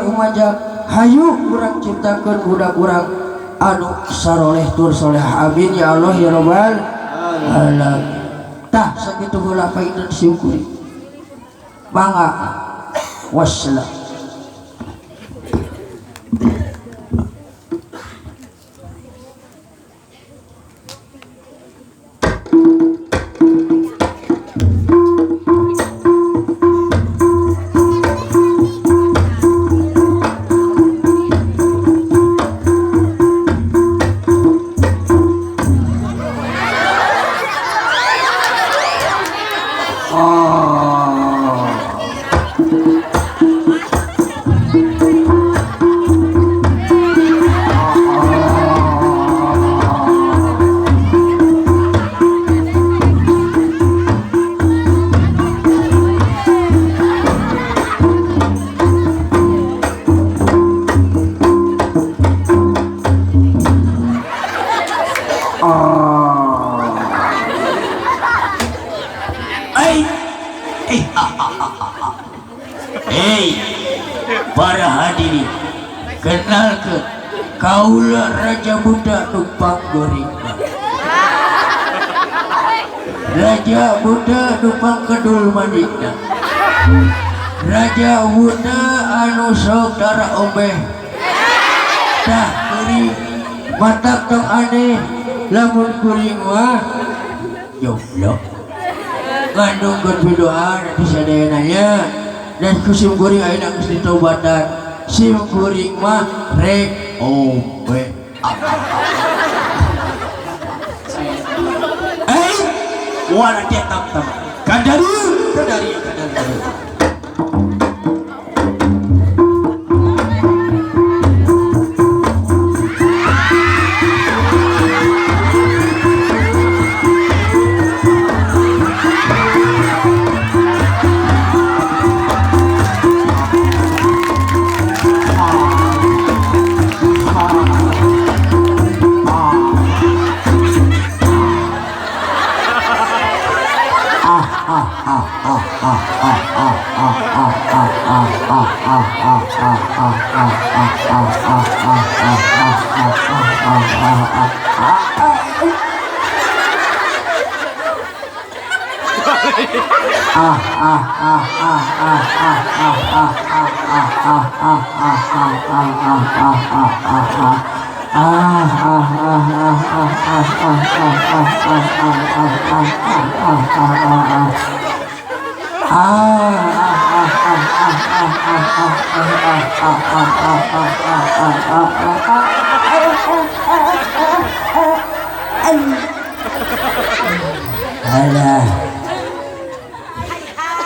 Rumaja hayu urang ciptakeun budak urang anu saroleh tur soleh, amin ya Allah ya robbal alamin. Tah sakitu heula painten syukuri mangga wassalam. Hei, para hadirin, kenalkan kaula Raja Buddha Numpang Gorengna, Raja Buddha Numpang Kedul Manikna, Raja Buddha anu sok darah obeh. Tah kuring matak tong aneh lamun kuring mah jomblo. Ngandungkeun doa nanti sadayana nya. Dan ku sim kuring ayeuna geus ditobatan, sim kuring mah rek ombe. Eh, wala tetap tama. Kadari, kadari, kadari.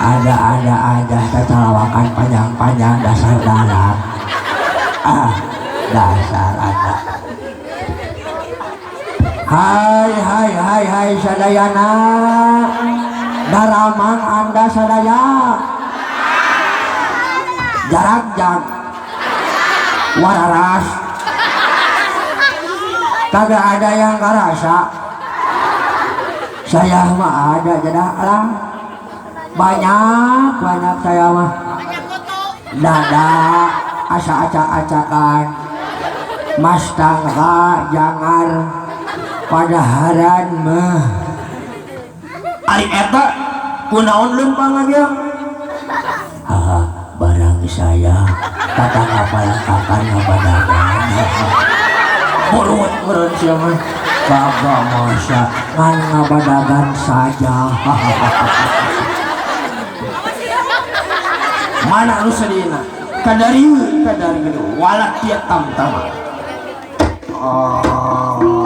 Ada aja tertawakan panjang-panjang dasar dalam. Ah, dasar ada. Hai hai hai hai sadayana. Daramang anda sadaya. Jarak jag. Wararas. Kagak ada yang ngerasa. Saya mah ada jadah lah. Banyak banyak saya mah. Dada asa acak-acakan. Mas tangga jangan padaharan mah. Ari eta kunaon lempang aja. Haha, barang saya tatangga palangkakan ngabadagan. Murut murut sia mah. Kagak masa ngan ngabadagan saja. Mana lu sedihna? Kadari kadari gede walak dia tam-tama. Aku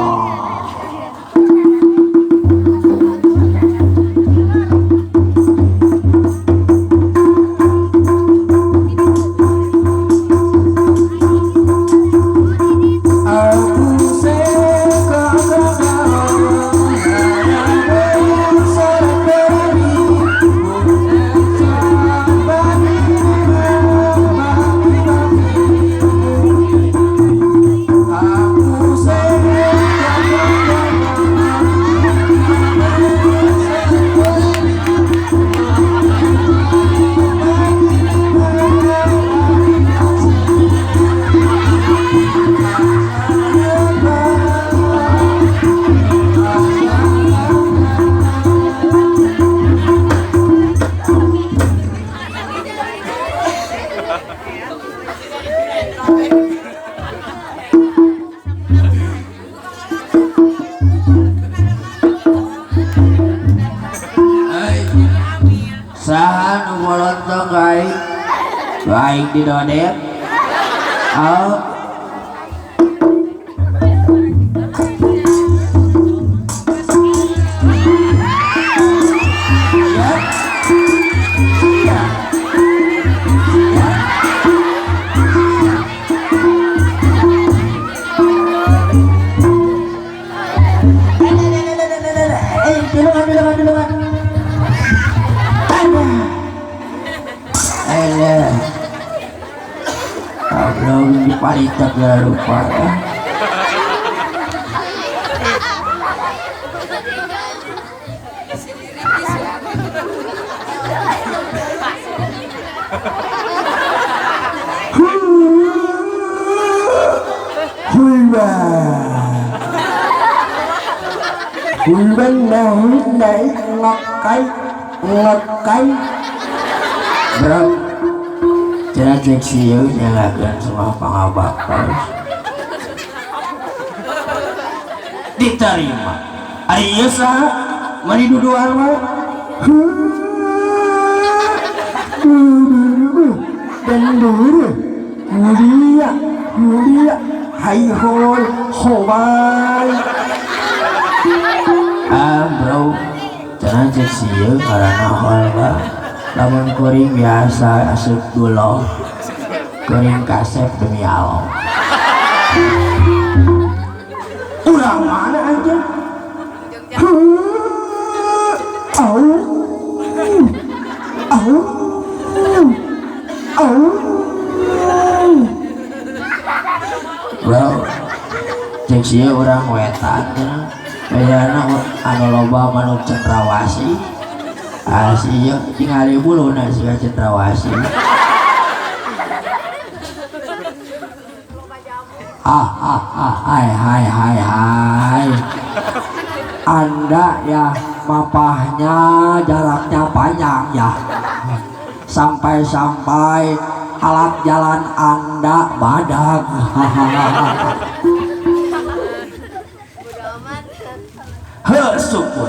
Ai saha nu molontong ka aing? Aing didodet. Oh. Palita segala rupa ya. Ngakai bro. Cenah cek sieu nyalakeun semua pangabaktos. Diterima. Ari ieu saha? Mani duduan wae. Dan dulu kuliah kuliah hai hoi hobai. Ah bro, cenah cek sieu ngaranna holba. Lamun kuring biasa asup dulo, kuring kasep demi Allah. Urang mana aja? Au, au, au. Bro, cek sia urang wetan, bedana anu loba manuk cendrawasih. Asih ya, tingali bulu nasi cendrawasih. Ah ah ah, hai hai hai hai. Anda ya mapahnya jaraknya panjang ya. Sampai-sampai alat jalan Anda badak. He syukur.